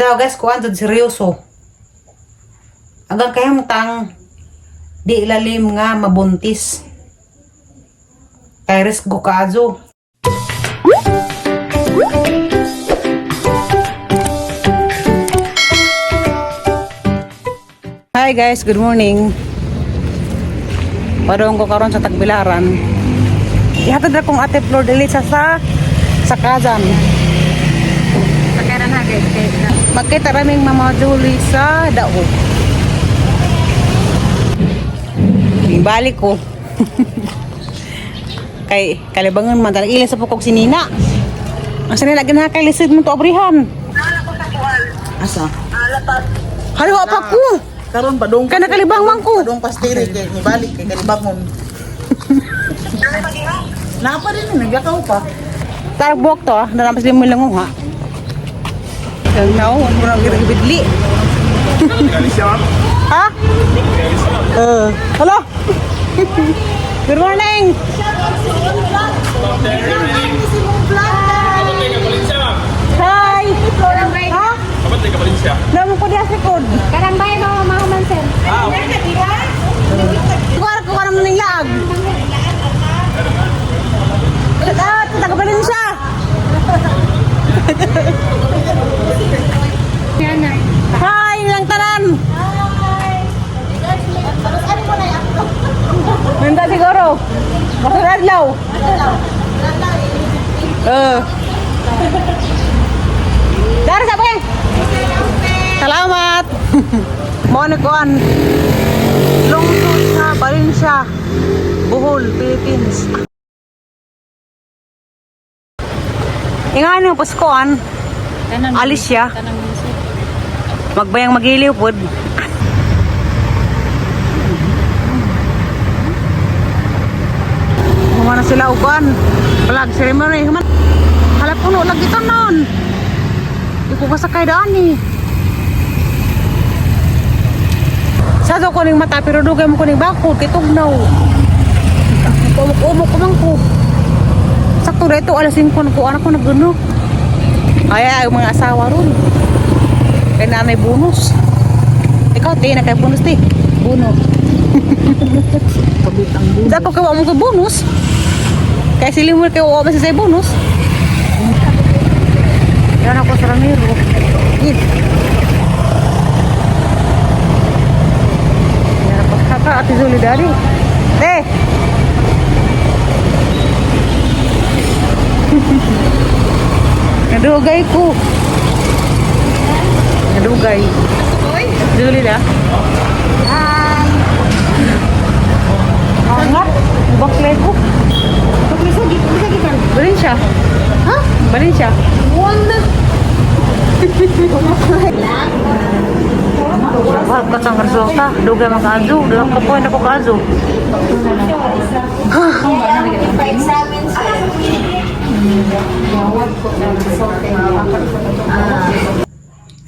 So guys, kuan jud seryoso. Agang kahimtang di ilalim nga mabuntis. Kay risgo kaayo. Hi guys, good morning. Padong ko karon sa Tagbilaran. Ihatod ra kong Ate Flor de Lisa sa Kazan. Pagkaran ha guys, kay Magkita raming Mama Julie sa Daog. Balik ko. Kay kalibangan man talaga ila sa pukog si Nina. Ang sinina gina kay lisod mo to abrihan. Asa? Halo pa ko. Karon padung Kana kalibang man ko. Padung pastiri kay nibalik kay kalibangon. Naa pa rin naglakaw pa. Tarag buwak to ah, naramas din mo lang ha. Kang nao, mo nang gibidli. Ha? Hello. Good morning. Hi. Ha? Naman ko diya sa likod. Karambay mo mahuman sir. Kuwara ko karam ning laag. Shout out sa taga Valencia. Yan na. Hi, lang tanan. Hi. Nanda siguro. Basta adlaw. Eh. Dara sa pa. Salamat. Mo ni kuan. Lungsod sa Valencia, Bohol, Philippines. Ingano Paskoan, Kanang Alicia. Kanang music. Magbayang magiliw pod. Humana sila uban. Flag ceremony. Human. Hala puno lagi tanan. Di ko kasakay daan eh. Sa ko ning mata pero dugay mo ko ning bakod kay tugnaw. Umok-umok ko man ko. Sakto dito alas 5 na ko anak ko nagguno. Ay ay mga asawa ron. Kay nanay bonus. Ikaw, te, na kay bonus, te. Buno. Pabit ang buno. Dapat kay wa mo kay bonus. Kay sili mo kay wa man sa bonus. Yan ako sa Ramiro. Yun. Yan ako kaka Ate Zuli dari. Te. Nadugay ko. Nadugay. Zuli da. Angat. Bakle ko. Valencia. Ha? Valencia. Wala ka sang resulta. Dugay man kaazu. Dugay ko po na ko kaazu.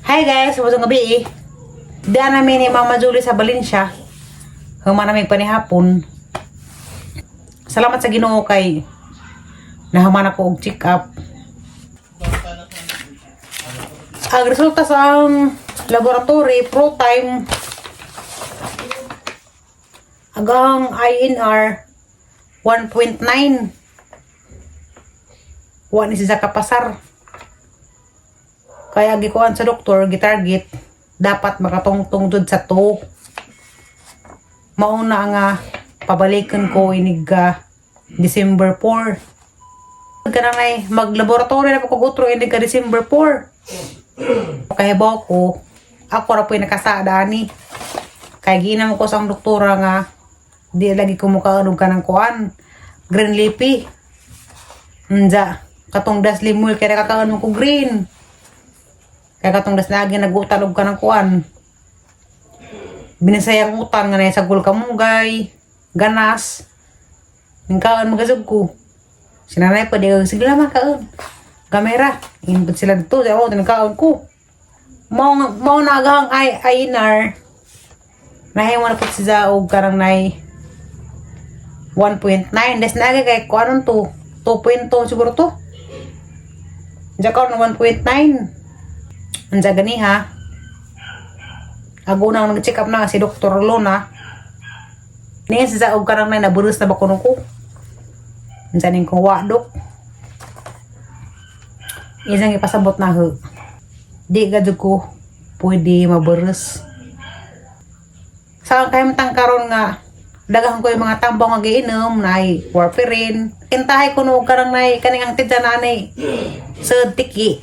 Hi guys, magandang gabi eh. Daan namin ni Mama Julie sa Valencia. Human namin panihapon. Salamat sa Ginoo kay nahuman ako og check up. Ang resulta sa ang laboratory pro time agang INR 1.9. Wa ni siya kapasar. Kaya gikuan sa doktor, gitarget dapat makatungtong jud sa 2. Mauna nga pabalikan ko inig December 4. Kanang ay maglaboratory na po ko utro inig ka December 4. Kahibaw ko, ako ra po yung nakasada ani. Kay giinam ko sa ang doktora nga di lagi kumukaon og kanang kuan. Green leafy. Nja, katong das limul kay nakakaon mo ko green. Kay katong das lagi nagutan og kanang kuan. Binisayang utan nga na sa gul kamugay, ganas. Ningkaon magasog ko. Sinanay pa di sige lang kaon. Kamera, input sila dito, di ako tinakaon ko. Mao mao na agang ay INR. Nahimo na po si og karang nay 1.9. Des na kay ko anong to? 2.2 siguro to. Diyan ka 1.9. Unsa ganiha? Ago nang nag-check up na si Dr. Lona. Niya siya og karang na naburos na ba kuno ko. Unsa ning ko wa, dok. Isang ipasabot na ho. Di gadyo ko pwede maburos. Sa ang tang karon nga daghan ko yung mga tambang nga giinom nay warfarin. Kintahay ko no karang nay kaning ang tidya na nay sa tiki.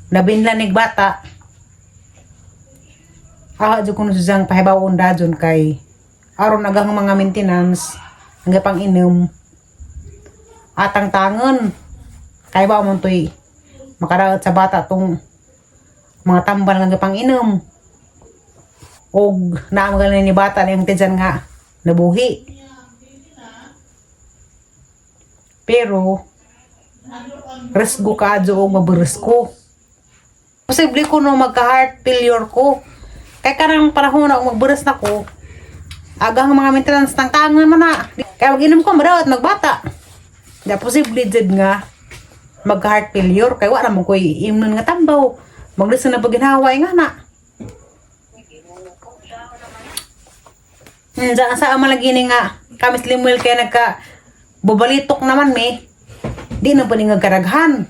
Nabinlan nig bata. Ah, jud kuno siyang pahibawon dajon kay aron agang mga maintenance ang pang inom atang tangon kay ba mo toy makaraot sa bata tong mga tambal nga pang inom og naamgal ni bata niyang tidyan nga nabuhi, pero resgo ka adyo og maburis ko, posible ko no magka heart failure ko kay kanang panahon na og magburis na ko, agang mga maintenance tang tangan man na kay mag inom ko madawat magbata da, posible jud nga magka heart failure kay wa ra man koy imnon nga tambaw, maglisod na pag nga na. Sa sa ama lagi ni nga kami si Limuel kaya nagka bubalitok naman mi. Di na pa ni nga karaghan.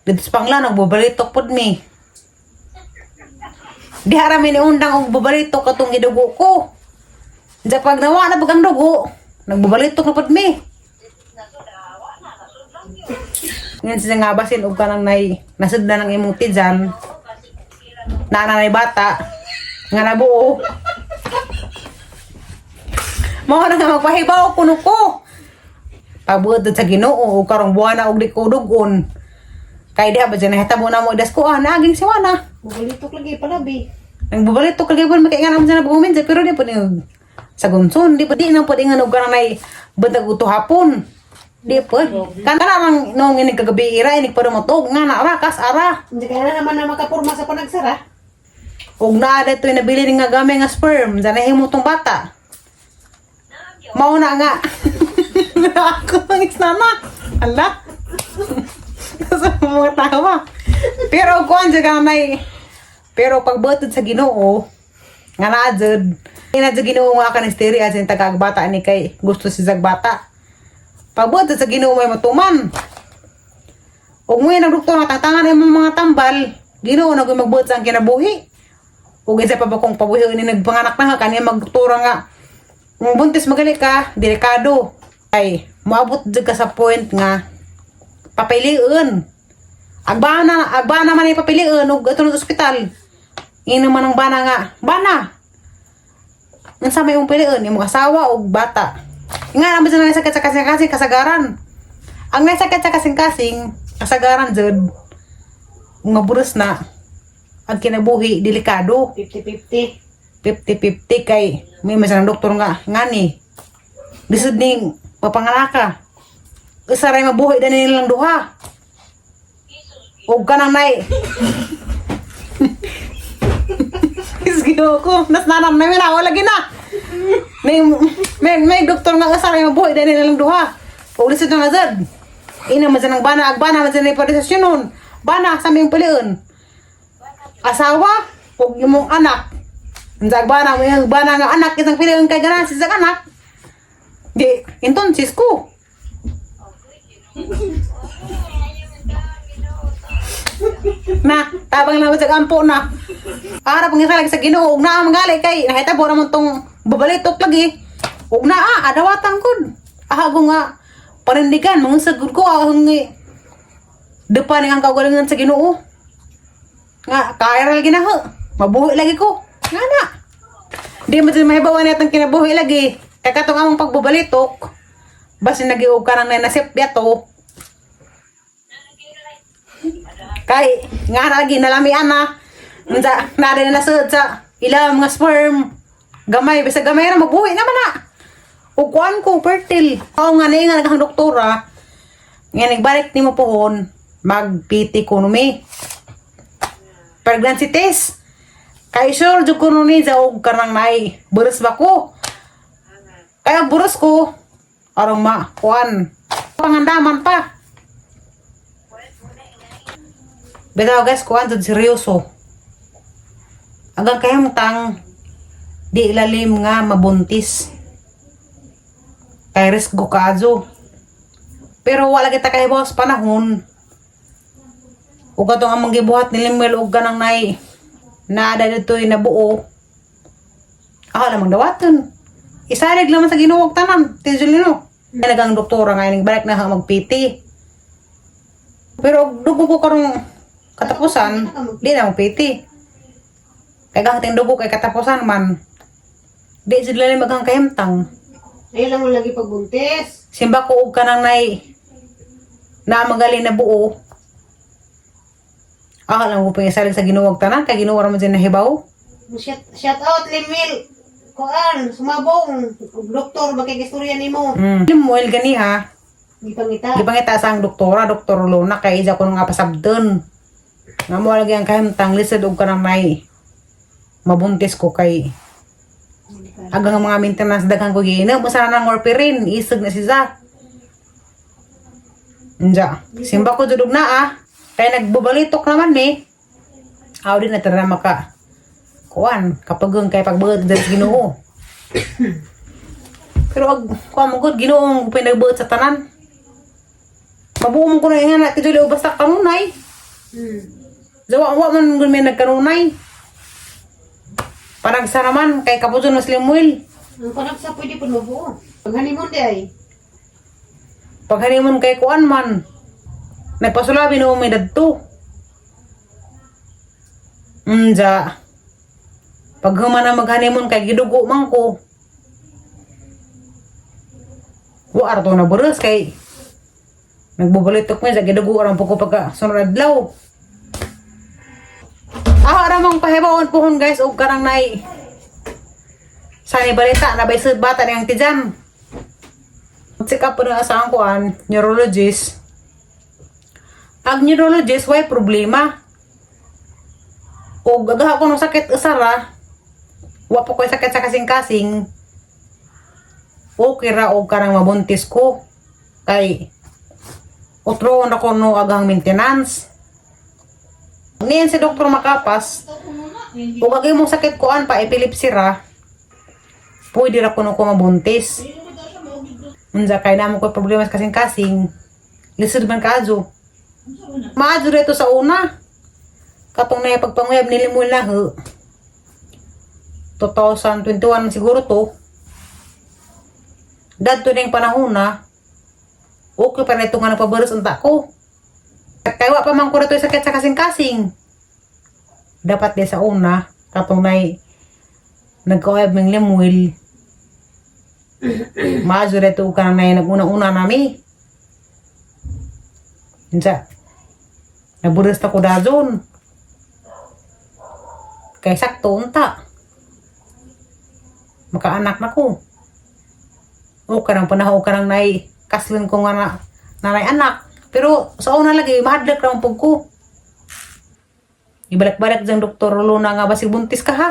Dito sa panglan nagbubalitok pod mi. Di harami ni undang og bubalitok atong gidugo ko. Diya pag nawa na pag ang dugo, nagbubalitok na pod mi. Ngayon siya nga basin og kanang nay nasudlan ng imong tijan. Nanay bata nga nabuo. Mao na nga magpahibaw kuno ko. Pabuot sa Ginoo ug karong buwana og di ko dugon. Kay diha ba dyan nahitabo na mo idas ko ah naaging siwana. Bubalitok lagi palabi. Nang bubalitok lagi pud makay nga naman sa nabumin pero di po ni sa gunson di po di na po di nga og kanang nay bantag uto hapon. Di po. Kana lang nung inig kagabi ira inig pa dumotog nga na ara kas ara. Hindi kaya na naman na makapurma sa panagsara. Ug naa dito'y nabili ni nga gamay nga sperm sa nahimo tong bata. Mao na nga. Ako ang isnana. Ala. Sa mga tawa. Pero kuan jud ka may pero pagbutod sa Ginoo nga naa jud. Ina jud Ginoo nga kan istorya sa tagag bata ni kay gusto si jag bata. Pagbutod sa Ginoo may matuman. Ug mo ang doktor nga tatangan imong mga tambal, Ginoo na magbuot sa ang kinabuhi. Ug isa pa ba kung pabuhi ni nagpanganak na nga kaniya magtura nga kung buntis magali ka, delikado. Ay, moabot jud ka sa point nga papiliun. Agbana, agbana man ay papiliun ug ato sa ospital. Ina man ang bana nga, bana. Unsa may imong piliun, imong asawa ug bata. Nga naman sa sakit sa kasing-kasing kasagaran. Ang nasakit sa kasing-kasing, kasagaran jud nga buros na ang kinabuhi delikado. 50-50. 50-50 kay may mas ng doktor nga ngani lisod ning papangalaka usa ray mabuhi dani nilang duha og kanang nay. Sige ko nas nanam na mina wala gina may doktor nga usa ray mabuhi dani nilang duha og lisod na nga zad ina man sa nang bana ag bana man sa nay parisasyon nun bana sa ming piliun asawa ug imong anak. Unsa bana mo yung bana nga anak isang piliun kay ganahan sa isang anak. Di entonces ko. Na, tabang na sa ampo na. Ara pang lagi sa Ginoo ug naa mangali kay nahitabo naman tong babalitok lagi. Ug naa adawatan gud. Ahago nga panindigan mangunsad gud ko ahong depa ning ang kaugalingon sa Ginoo. Nga kaya ra lagi na ho. Mabuhi lagi ko. Nga na. Di mo dyan mahibawan natang kinabuhi lagi. Kay katong among pagbabalitok, basin nagiog ka nang nasip yato. Kay nga na lagi nalamian na. Unsa na rin nasud sa ilang mga sperm. Gamay bisag gamay ra mabuhi naman na. Ug kuan ko fertile. Oo nga ni nga naghang doktora. Nga nagbalik nimo pohon mag PT ko mi. Pregnancy test. Kay sure jud ko ni sa og kanang nay buros ba ko. Kaya buros ko arong ma kuan pangandaman pa. Bitaw guys, kuan jud seryoso. Agang kahimtang di ilalim nga mabuntis. Kay risgo kaayo. Pero wala kita kahibaw sa panahon. Ug katong among gibuhat ni Limuel og kanang nay naa dito'y nabuo. Ako lamang dawaton. Isalig naman sa Ginoo og tanan, Tijolino. Nagang doktora nga ining balik na ha mag-PT. Pero og dugo ko karong katapusan, di na mag-PT. Kay gang dugo kay katapusan man. Di jud lalim magang kahimtang. Ayaw lang mo lagi pagbuntis. Simba ko og kanang nay na magaling na buo. Ako lang ko pingisalig sa Ginoo og tanan kay Ginoo ra man jud nahibaw. Shout out, Limil. Kuan, sumabong. Ug doktor, makigistorya nimo. Limuel gani ha. Gipangita. Gipangita sa ang doktora, Doktor Lona, kay isa ko nga pasabdon. Nga mo lagi ang kahimtang lisod og kanang may mabuntis ko kay agang ang mga maintenance daghan ko giinom usa na nang warfarin isog na siya. Inja, simba ko jud og naa kay nagbabalitok naman ni. Aw di na tara maka kuan kapag kay pagbuot sa Ginoo. Pero ag kuan mo gud Ginoo ang pinagbuot sa tanan. Mabuo mo ko na nga na tiduli basta kanunay. Zawa wa man gud may nagkanunay. Panagsa naman kay kapuso na Slimuel. Ang panagsa pwede po mabuo. Pag honeymoon di ay. Pag honeymoon kay kuan man. Nagpasulabi no may dadto. Unja. Pag human na mag-honeymoon kay gidugo man ko. Wa arto na buros kay nagbubalitok mi sa gidugo aron po ko pagka sunod adlaw. Ako ra mong pahibaon pohon guys og karang nay sa ni balita na bay bata niyang tijan. Check up po na sa ang kuan, neurologist. Ang neurologist, way problema. O gagaha ko ng sakit usara, wa po ko'y sakit sa kasing-kasing, okay ra og karang mabuntis ko. Kay, otro na ko no agang maintenance. Niyan si Dr. Makapas, ug agay mong sakit kuan pa epilepsy ra, pwede ra kuno ko mabuntis. Unsa kay namo ko problema sa kasing-kasing. Lisod man kaayo. Maadyo rito sa una. Katong na pagpanguyab ni Limuel na ho. 2021 siguro to. Dadto na yung panahon na. Okay pa na ito nga nagpabaros ang ko. Kaya wa pa man ko rito sakit sa kasing-kasing. Dapat di sa una, katong nay nagkauyab ng Limuel. Maadyo rito ka na naguna-una nami. Unsa? Naburas ta ko dazon. Kay sakto unta. Makaanak na ko. O kanang panahon ka nang nay kaslin ko nga na nanay anak. Pero sa una lagi mahadlok ra pug ko. Ibalik-balik diyang Doktor Luna nga basig buntis ka ha.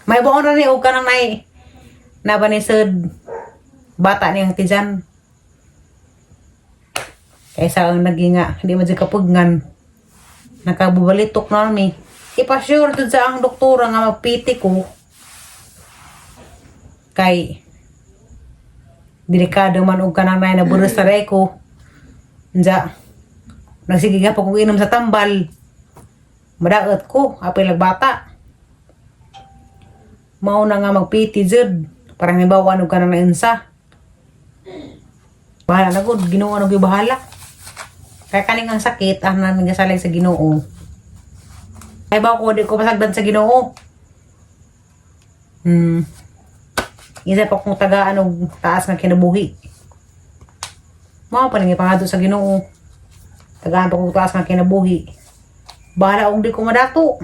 May baon ra ni og kanang nay nabanisod bata niyang tijan. Kaysa ang naging nga, hindi man siya kapugnan. Nakabubalitok na kami. Ipasure dun sa ang doktora nga magpiti ko. Kay, delikado man og kanang nay naburos sa ko. Nja, nagsige ka pa kong inom sa tambal. Madaot ko, apil nagbata. Mao na nga magpiti jud para mibawan og kanang nainsa. Bahala na gud, Ginoo na gyud bahala. Kaya kaning ang sakit, ang nagasalig sa Ginoo. Ay ba ko di ko pasagdan sa Ginoo. Isa pa kong tagaan og taas nga kinabuhi. Mao pa nang ipangado sa Ginoo. Tagaan pa kong taas nga kinabuhi. Bahala og di ko madato.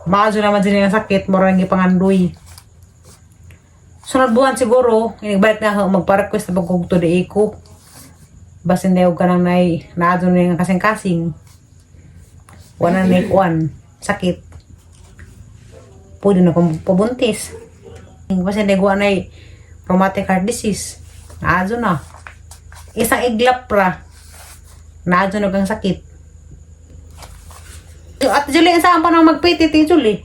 Maazo naman sila ng sakit, mura nang ipangandoy. Sunod buwan siguro, inigbalik na ako magpa-request na pagkugto di ko. Basin daw ka nang nay, naadto na yung kasing-kasing. Wala na kuan, sakit. Pwede na akong pabuntis. Basin daw na rheumatic heart disease. Naadto na. Isang iglap ra. Naadto na kang sakit. At Julie, saan pa nang magpiti, Ti Julie?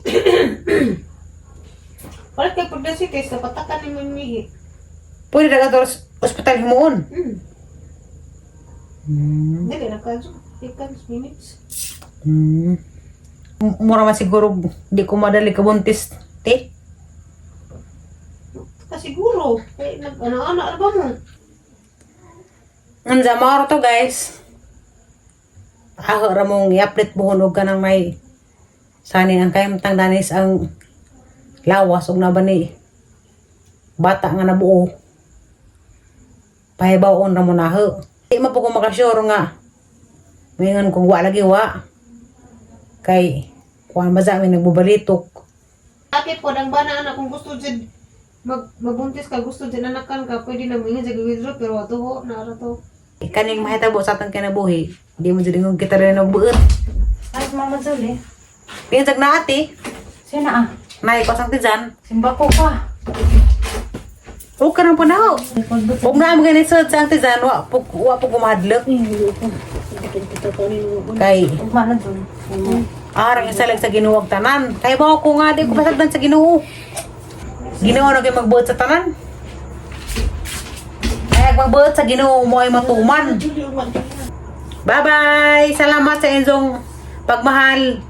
Wala kay pregnancy test, napatakan ni mamihi. Pwede na ka ospital himuon. Dili na ka seconds, minutes. Mura man siguro, di ko madali kabuntis, te. Ka siguro. Kay nag ano ano ba mo? Ang zamaro to, guys. Ako ra mong i-update buhon og kanang may sanin ang kayamtang danis ang lawas og naba ni bata nga nabuo. Pahibaw-on ra mo naho. Di man po ko makasure nga mingon kung wa lagi wa. Kay kuan ba sa amin nagbubalitok. Ate po, ang bana anak kung gusto jud magbuntis ka, gusto jud anakan ka, pwede na mo jud withdraw pero ato ho na ara to. Kaning mahitabo sa atong kinabuhi, di mo jud ingon kita rin og buot. Ay, Mama Julie. Pinsag na ate, Sina ah. nay ko sang tijan. Simba ko ka. O ka nang panaw. Huwag na ang ganit sa ang tijan, wa po gumahadlok. Kay, Ugma na dun. arang isalag sa Ginoo ang tanan. Kay ba ko nga, di ko pasagdan sa Ginoo. Ginoo na kayo magbuot sa tanan. Kaya magbuot sa Ginoo mo ay matuman. Bye-bye! Salamat sa inyong pagmahal.